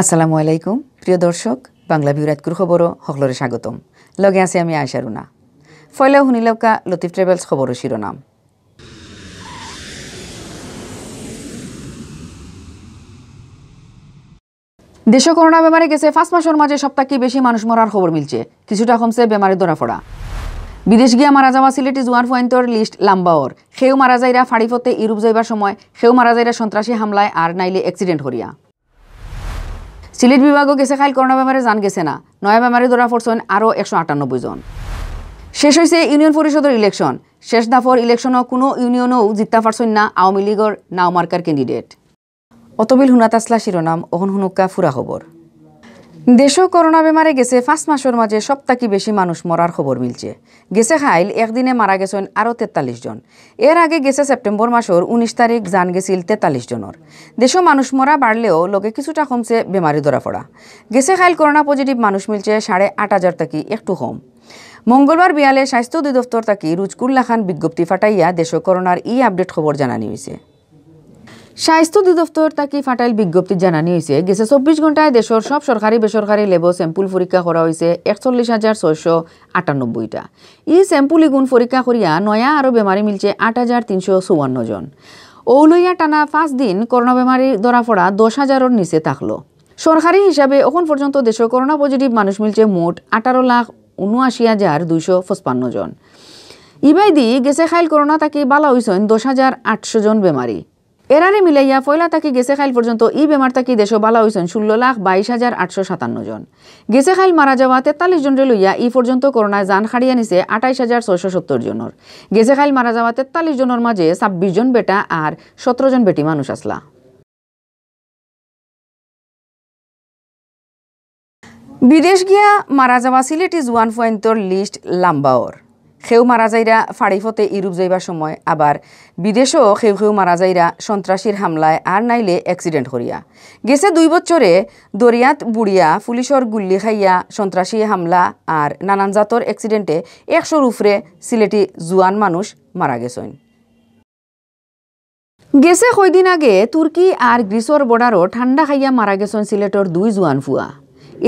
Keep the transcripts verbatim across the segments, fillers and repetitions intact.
আসসালামু আলাইকুম। প্রিয় দর্শক, বাংলা ভিউ রাইতকুর খবরো হকলরে স্বাগতম। লগে আছি আমি আয়েশা রুনা। ফয়লা হুনিলাউক্কা লতিফ ট্রাভেলস খবরর শিরোনাম। দেশো করোনা বেমারে গেছে পাঁচ মাসর মাঝে সব থাকি বেশি মানুষ মরার খবর মিলছে। কিছুটা কমছে বেমারে ধরা পড়া। বিদেশ গিয়া মারা যাওয়া সিলেটি জুয়ান ফুয়াইন্তর লিস্ট লাম্বা অর। কেউ মারা যাইরা ফাড়ি পথে ইউরোপ যাইবার সময়, কেউ মারা যাইরা সন্ত্রাসী হামলায় আর নাইলে অ্যাক্সিডেন্ট করিয়া। সিলেট বিভাগো গেছে কাইল করোনা বেমারে জান গেছে না। নয়া বেমারে ধরা পড়ছইন আরও একশো আটানব্বই জন। শেষ অইছে ইউনিয়ন পরিষদর ইলেকশন। শেষ ধাপর ইলেকশনো কুনু ইউনিয়নও জিততা পারছইন না আওয়ামী লীগর নাও মার্কার ক্যান্ডিডেট। অতবিল হুনাত আছলা শিরোনাম, অখন হুনুক্কা ফুরা খবর। দেশো করোনা বেমারে গেছে পাঁচ মাসর মাঝে সব থাকি বেশি মানুষ মরার খবর মিলছে। গেছে কাইল একদিনে মারা গেছইন আরও তেতাল্লিশ জন। এর আগে গেছে সেপ্টেম্বর মাসর উনিশ তারিখ জান গেছিল তেতাল্লিশ জনর। দেশো মানুষ মরা বাড়লেও লগে কিছুটা কমছে বেমারি ধরা পড়া। গেছে কাইল করোনা পজিটিভ মানুষ মিলছে সাড়ে আট হাজার থাকি একটু কম। মঙ্গলবার বিয়ালে স্বাস্থ্য অধিদপ্তর থাকি রুজকুর লাখান বিজ্ঞপ্তি ফাটাইয়া দেশো করোনার ই আপডেট খবর জানানি অইছে। স্বাস্থ্য অধিদপ্তর থাকি ফাটাইল বিজ্ঞপ্তিত জানানি অইছে, গেছে চব্বিশ ঘন্টায় দেশর সব সরকারি বেসরকারি ল্যাবো স্যাম্পল পরীক্ষা করা অইছে একচল্লিশ হাজার ছয়শো আটানব্বইটা। ই স্যাম্পল ইগুন পরীক্ষা করিয়া নয়া আরও বেমারি মিলছে আট হাজার তিনশো চুয়ান্ন জন। অউ লইয়া টানা পাঁচ দিন করোনা বেমারি ধরা পড়া দশ হাজারর নিচে থাকলো। সরকারি হিসাবে অখন পর্যন্ত দেশো করোনা পজিটিভ মানুষ মিলছে মোট আঠারো লাখ উনআশি হাজার দুইশো পঁচপান্ন জন। ইবায়দি গেছে কাইল করোনা থাকি বালা অইছইন দশ হাজার আটশো জন বেমারি। এরারে মিলাইয়া পয়লা থাকি গেছে কাইল পর্যন্ত ই বেমার থাকি দেশো বালা অইছইন ষোলো লাখ বাইশ হাজার আটশো সাতান্ন জন। গেছে কাইল মারা যাওয়া তেতাল্লিশ জনরে লইয়া ই পর্যন্ত করোনায় জান কাড়িয়া নিছে আঠাইশ হাজার ছয়শো সত্তর জনর। গেছে কাইল মারা যাওয়া তেতাল্লিশ জনর মাঝে ছাব্বিশ জন বেটা আর সতেরো জন বেটি মানুষ আছলা। বিদেশ গিয়া মারা যাওয়া সিলেটি জুয়ান ফুয়াইন্তর লিস্ট লাম্বা অর। কেউ মারা যাইরা ফাড়ি পথে ইউরোপ যাইবার সময়, আবার বিদেশও কেউ কেউ মারা যাইরা সন্ত্রাসীর হামলায় আর নাইলে অ্যাক্সিডেন্ট করিয়া। গেছে দুই বছরে দরিয়াত বুড়িয়া পুলিশর গুল্লি খাইয়া সন্ত্রাসী হামলা আর নানান জাতর অ্যাক্সিডেন্টে একশোর উপরে সিলেটি জুয়ান মানুষ মারা গেছইন। গেছে কয়দিন আগে তুর্কি আর গ্রিসর বর্ডারো ঠান্ডা খাইয়া মারা গেছইন সিলেটর দুই জুয়ান ফুয়া।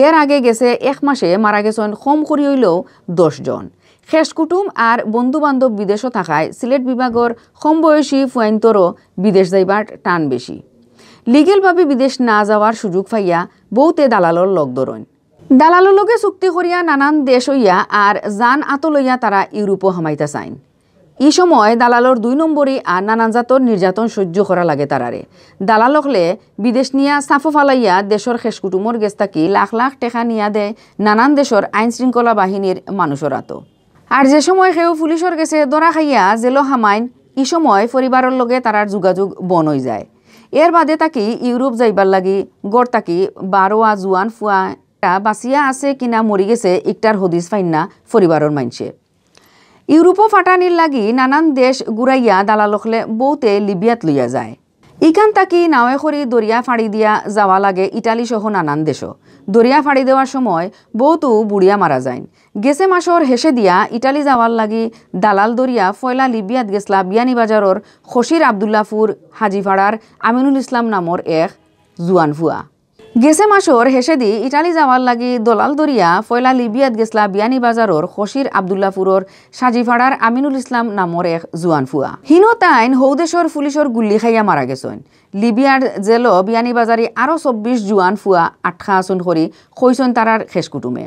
এর আগে গেছে এক মাসে মারা গেছইন কম করি অইলেও দশ জন। খেশ কুটুম আর বন্ধু বান্ধব বিদেশো থাকায় সিলেট বিভাগর কম বয়সী ফুয়াইন্তরও বিদেশ যাইবার টান বেশি। লিগেলভাবে বিদেশ না যাওয়ার সুযোগ পাইয়া বউতে দালালর লগ ধরইন। দালালর লগে চুক্তি করিয়া নানান দেশ অইয়া আর জান আতো লইয়া তারা ইউরোপো হামাইতা চাইন। ই সময় দালালর দুই নম্বরি আর নানান জাতর নির্যাতন সহ্য করা লাগে তারারে। দালাল অকলে বিদেশ নিয়া সাফো ফালাইয়া দেশর খেশ কুটুমর গেছ থাকি লাখ লাখ টেকা নিয়া দেয় নানান দেশর আইন শৃঙ্খলা বাহিনীর মানুষর আতো। আর যে সময় কেউ পুলিশর গেছে ধরা খাইয়া জেলো হামাইন, ই সময় পরিবারর লগে তারার যোগাযোগ বন অইযায়। এর বাদে থাকি ইউরোপ যাইবার লাগি ঘর থাকি বারোয়া জুয়ান ফুয়া বাঁচিয়া আছে কিনা মরি গেছে ইকটার হদিস পাইন না পরিবারর মাইনষে। ইউরোপো ফাটানির লাগি নানান দেশ ঘুরাইয়া দালাল অকলে বউতে লিবিয়াত লইয়া যায়। ইখান থাকি নাওয়ে করি দরিয়া ফাড়ি দিয়া যাওয়া লাগে ইটালি সহ নানান দেশো। দরিয়া ফাড়ি দেওয়ার সময় বউতউ বুড়িয়া মারা যাইন। গেছে মাসর হেষে দিয়া ইটালি যাওয়ার লাগি দালাল ধরিয়া পয়লা লিবিয়াত গেছলা বিয়ানীবাজারর খসির আবদুল্লাপুর হাজিপাড়ার আমিনুল ইসলাম নামর এক জুয়ান ফুয়া। গেছে মাসর হেষেদি ইটালি যাওয়ার লাগি দালাল ধরিয়া পয়লা লিবিয়াত গেছলা বিয়ানীবাজারর খসির আবদুল্লাপুরর সাজিপাড়ার আমিনুল ইসলাম নামর এক জুয়ান ফুয়া। হিনো তাইন হউ দেশর পুলিশর গুল্লি খাইয়া মারা গেছইন। লিবিয়ার জেলো বিয়ানীবাজারি আরও চব্বিশ জুয়ান ফুয়া আটকা আছইন করি কইছইন তারার খেশ কুটুমে।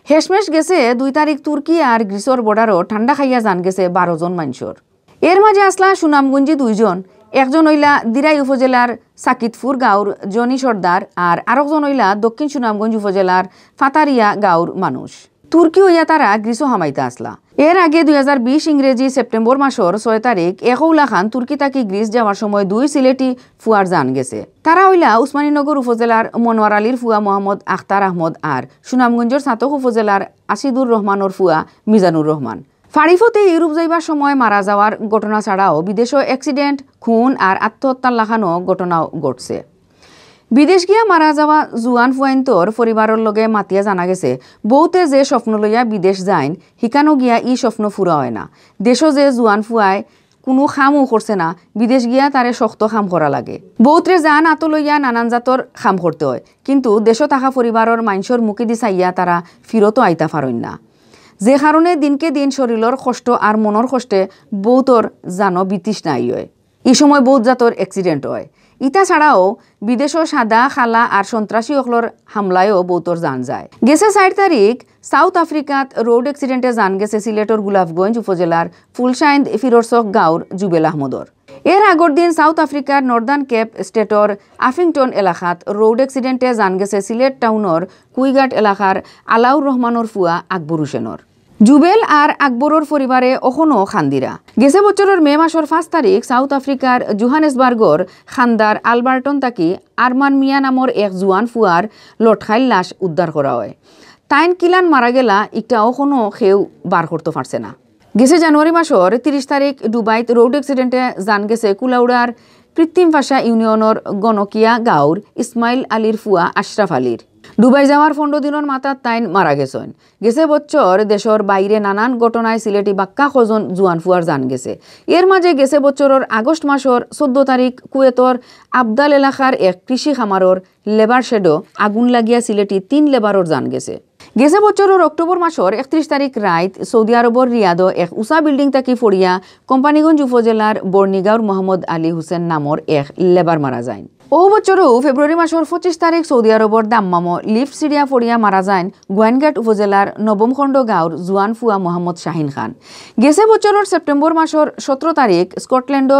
হেশমেশ গেছে দুই তারিখ তুর্কি আর গ্রিসর বর্ডারো ঠান্ডা খাইয়া জান গেছে বারো জন মাইনষর। এর মাঝে আছলা সুনামগঞ্জি দুইজন, একজন অইলা দিরাই উপজেলার সাকিতপুর গাঁওর জনি সর্দার আর আরকজন অইলা দক্ষিণ সুনামগঞ্জ উপজেলার ফাতারিয়া গাঁওর মানুষ। তুর্কি অইয়া তারা গ্রিসো হামাইতা আছলা। এর আগে দুই হাজার বিশ ইংরেজি সেপ্টেম্বর মাসর ছয় তারিখ একউলা খান তুর্কি থাকি গ্রিস যাওয়ার সময় দুই সিলেটি ফুয়ার জান গেছে। তারা অইলা উসমানীনগর উপজেলার মনোয়ার আলীর ফুয়া মোহাম্মদ আখতার আহমদ আর সুনামগঞ্জর ছাতক উপজেলার আসিদুর রহমানর ফুয়া মিজানুর রহমান। ফাড়িফতে ইউরোপ যাইবার সময় মারা যাওয়ার ঘটনা ছাড়াও বিদেশো অ্যাক্সিডেন্ট, খুন আর আত্মহত্যার লাখানও ঘটনাও ঘটছে। বিদেশ গিয়া মারা যাওয়া জুয়ান ফুয়াইন্তর পরিবারর লগে মাতিয়া জানা গেছে, বউতে যে স্বপ্ন লইয়া বিদেশ যাইন, হিকানো গিয়া ই স্বপ্ন ফুরা অয় না। দেশো যে জুয়ান ফুয়ায় কুনু কামও করছে না, বিদেশ গিয়া তারে শক্ত কাম করা লাগে। বউতরে জান আতো লইয়া নানান জাতর কাম করতে অয়, কিন্তু দেশো থাকা পরিবারর মানষর মুখেদি চাইয়া তারা ফিরতও আইতা পারইন না। যে কারণে দিনকে দিন শরীলর কষ্ট আর মনর কষ্টে বউতর জানো বিতৃষ্ণা আই অয়। ই সময় বউত জাতর accident অয়। ইতা ছাড়াও বিদেশো সাদা, কালা আর সন্ত্রাসী অকলর হামলায়ও বউতর জান যায়। গেছে চাইর তারিখ সাউথ আফ্রিকাত road accident-এ জান গেছে সিলেটর গোলাপগঞ্জ উপজেলার ফুলশাইন্দ ফিরোজচক গাঁওর জুবেল আহমদর। এর আগর দিন সাউথ আফ্রিকার নর্দার্ন কেপ স্টেটর আফিংটন এলাকাত road accident-এ জান গেছে সিলেট টাউনর কুইঘাট এলাকার আলাউর রহমানর ফুয়া আকবর হোসেনর। জুবেল আর আকবরর পরিবারে অখনো কান্দিরা। গেছে বছরর মে মাসর পাঁচ তারিখ সাউথ আফ্রিকার জোহানেসবার্গর কান্দার আলবার্টন থাকি আরমান মিয়া নামর এক জুয়ান ফুয়ার লটকাইল লাশ উদ্ধার করা অয়। তাইন কিলান মারা গেলা, ইটা অখনো কেউ বার করতো পারছে না। গেছে জানুয়ারি মাসর তিরিশ তারিখ ডুবাইত road accident-এ জান গেছে কুলাউড়ার কৃত্রিম ফাঁসা ইউনিয়নর গণকিয়া গাঁওর ইসমাইল আলীর ফুয়া আশরাফ আলীর। ডুবাই যাওয়ার পনেরো দিনর মাথাত তাইন মারা গেছইন। গেছে বছর দেশর বাইরে নানান ঘটনায় সিলেটি বাক্কা কজন জুয়ান ফুয়ার জান গেছে। এর মাঝে গেছে বছরর আগস্ট মাসর চৌদ্দ তারিখ কুয়েতর আবদাল এলাকার এক কৃষি খামারর labour shed-ও আগুন লাগিয়া সিলেটি তিন labour-র জান গেছে। গেছে বছরর অক্টোবর মাসর একত্রিশ তারিখ রাইত সৌদি আরবর রিয়াদো এক উঁচা building থাকি পড়িয়া কোম্পানীগঞ্জ উপজেলার বর্ণিগাঁওর মোহাম্মদ আলী হোসেন নামর এক labour মারা যাইন। অউ বছরও ফেব্রুয়ারি মাসর পঁচিশ তারিখ সৌদি আরবর দাম্মামো lift ছিড়িয়া পড়িয়া মারা যাইন গোয়াইনঘাট উপজেলার নবমখণ্ড গাঁওর জুয়ান ফুয়া মোহাম্মদ শাহিন খান। গেছে বছরর সেপ্টেম্বর মাসর সতেরো তারিখ স্কটল্যান্ডো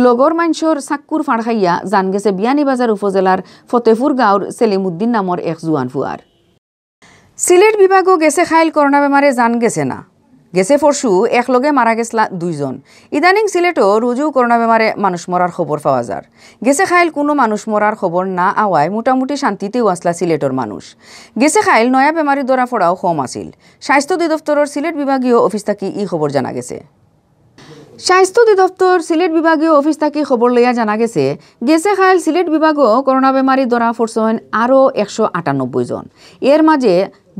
লগর মানষর চাক্কুর ফাড় খাইয়া জান গেছে বিয়ানীবাজার উপজেলার ফতেপুর গাঁওর সেলিম উদ্দিন নামর এক জুয়ান ফুয়ার। সিলেট বিভাগো গেছে কাইল করোনা বেমারে জান গেছে না। গেছে পরশু একলগে মারা গেছলা দুইজন। ইদানিং সিলেটো রুজু করোনা বেমারে মানুষ মরার খবর পাওয়া যার। গেছে কাইল কুনু মানুষ মরার খবর না আওয়ায় মোটামুটি শান্তিতেউ আছলা সিলেটর মানুষ। গেছে কাইল নয়া বেমারি ধরা পড়াও কম আছিল। স্বাস্থ্য অধিদপ্তরর সিলেট বিভাগীয় অফিস থাকি ই খবর জানা গেছে। স্বাস্থ্য অধিদপ্তর সিলেট বিভাগীয় অফিস থাকি খবর লইয়া জানা গেছে, গেছে কাইল সিলেট বিভাগো করোনা বেমারি ধরা পড়ছইন আরও একশো আটানব্বই জন। এর মাঝে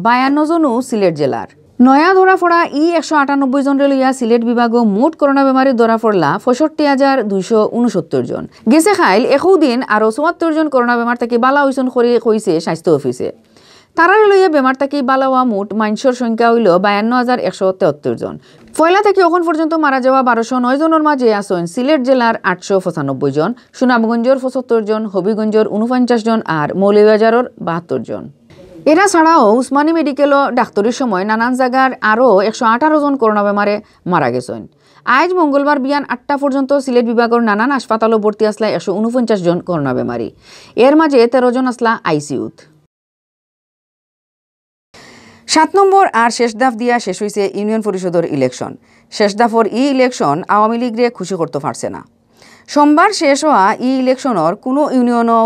বায়ান্ন জনও সিলেট জেলার। নয়া ধরা পড়া ই একশো আটানব্বই জনরে লইয়া সিলেট বিভাগো মোট করোনা বেমারি ধরা পড়লা পঁয়ষট্টি হাজার দুইশো ঊনসত্তর জন। গেছে কাইল একউ দিন আরও চুয়াত্তর জন করোনা বেমার থাকি বালা অইছইন করি কইছে স্বাস্থ্য অফিসে। তারারে লইয়া বেমার থাকি বালা অওয়া মোট মানষর সংখ্যা অইলো বায়ান্ন হাজার একশো তেয়াত্তর জন। পয়লা থাকি অখন পর্যন্ত মারা যাওয়া বারোশো নয় জনর মাঝে আছইন সিলেট জেলার আটশো পঁচানব্বই জন, সুনামগঞ্জর পঁচাত্তর জন, হবিগঞ্জর ঊনপঞ্চাশ জন আর মৌলভীবাজারর বাহাত্তর জন। এরা ছাড়াও উসমানী মেডিকেলো ডাক্তারির সময় নানান জাগার আরও একশো আঠারো জন করোনা বেমারে মারা গেছইন। আইজ মঙ্গলবার বিয়ান আটটা পর্যন্ত সিলেট বিভাগর নানান হাসপাতালো ভর্তি আছলা একশো ঊনপঞ্চাশ জন করোনা বেমারি। এর মাঝে তেরো জন আছলা আইসিইউত। সাত নম্বর আর শেষ ধাপ দিয়া শেষ অইছে ইউনিয়ন পরিষদর ইলেকশন। শেষ ধাপর ই ইলেকশন আওয়ামী লীগরে খুশি করতো পারছে না। সোমবার শেষ অওয়া ই ইলেকশনর কুনু ইউনিয়নও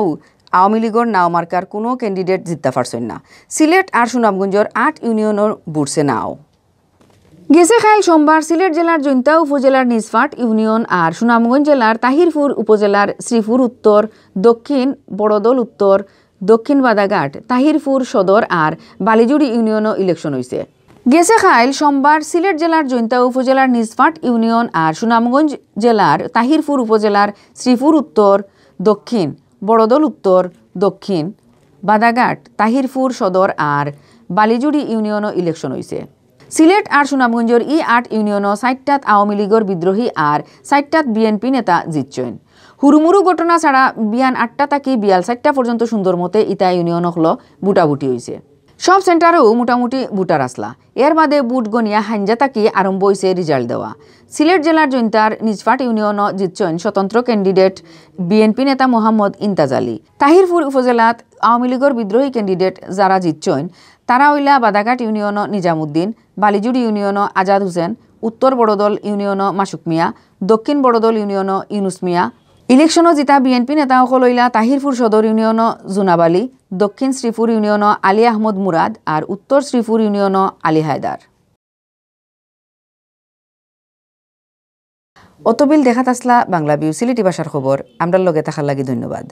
আওয়ামী লীগর নাও মার্কার কুনু ক্যান্ডিডেট জিততা পারছইন না। সিলেট আর সুনামগঞ্জর আট ইউনিয়নর বুড়ছে নাও। গেছে কাইল সোমবার সিলেট জেলার জৈন্তা উপজেলার নিজফাট ইউনিয়ন আর সুনামগঞ্জ জেলার তাহিরপুর উপজেলার শ্রীপুর উত্তর, দক্ষিণ বড়দল উত্তর, দক্ষিণ বাদাঘাট, তাহিরপুর সদর আর বালিজুড়ি ইউনিয়নও ইলেকশন অইছে। গেছে কাইল সোমবার সিলেট জেলার জৈন্তা উপজেলার নিজফাট ইউনিয়ন আর সুনামগঞ্জ জেলার তাহিরপুর উপজেলার শ্রীপুর উত্তর, দক্ষিণ বড়দল উত্তর, দক্ষিণ বাদাঘাট, তাহিরপুর সদর আর বালিজুড়ি ইউনিয়নও ইলেকশন অইছে। সিলেট আর সুনামগঞ্জর ই আট ইউনিয়নও চাইরটাত আওয়ামী লীগর বিদ্রোহী আর চাইরটাত বিএনপি নেতা জিতছইন। হুরুমুরু ঘটনা ছাড়া বিয়ান আটটা থাকি বিয়াল চাইরটা পর্যন্ত সুন্দর মতে ইতা ইউনিয়ন অকলো ভোটাভুটি অইছে। সব সেন্টারেও মোটামুটি ভোটার আছলা। এর বাদে ভোট গনিয়া হাইঞ্জা থাকি আরম্ভ অইছে রিজাল্ট দেওয়া। সিলেট জেলার জৈন্তার নিজফাট ইউনিয়নও জিতছইন স্বতন্ত্র ক্যান্ডিডেট বিএনপি নেতা মোহাম্মদ ইন্তাজ আলী। তাহিরপুর উপজেলাত আওয়ামী লীগর বিদ্রোহী ক্যান্ডিডেট যারা জিতছইন, তারা অইলা বাদাঘাট ইউনিয়নও নিজামুদ্দিন, বালিজুড়ি ইউনিয়নও আজাদ হোসেন, উত্তর বড়দল ইউনিয়নও মাসুক মিয়া, দক্ষিণ বড়দল ইউনিয়নও ইউনুস মিয়া। ইলেকশনও জিতা বিএনপি নেতা অকল অইলা তাহিরপুর সদর ইউনিয়নও জুনাব আলী, দক্ষিণ শ্রীপুর ইউনিয়নও আলী আহমদ মুরাদ আর উত্তর শ্রীপুর ইউনিয়নও আলী হায়দার। অতবিল দেখাত আছলা বাংলা ভিউ সিলেটি ভাষার খবর। আমরার লগে থাকার লাগি ধন্যবাদ।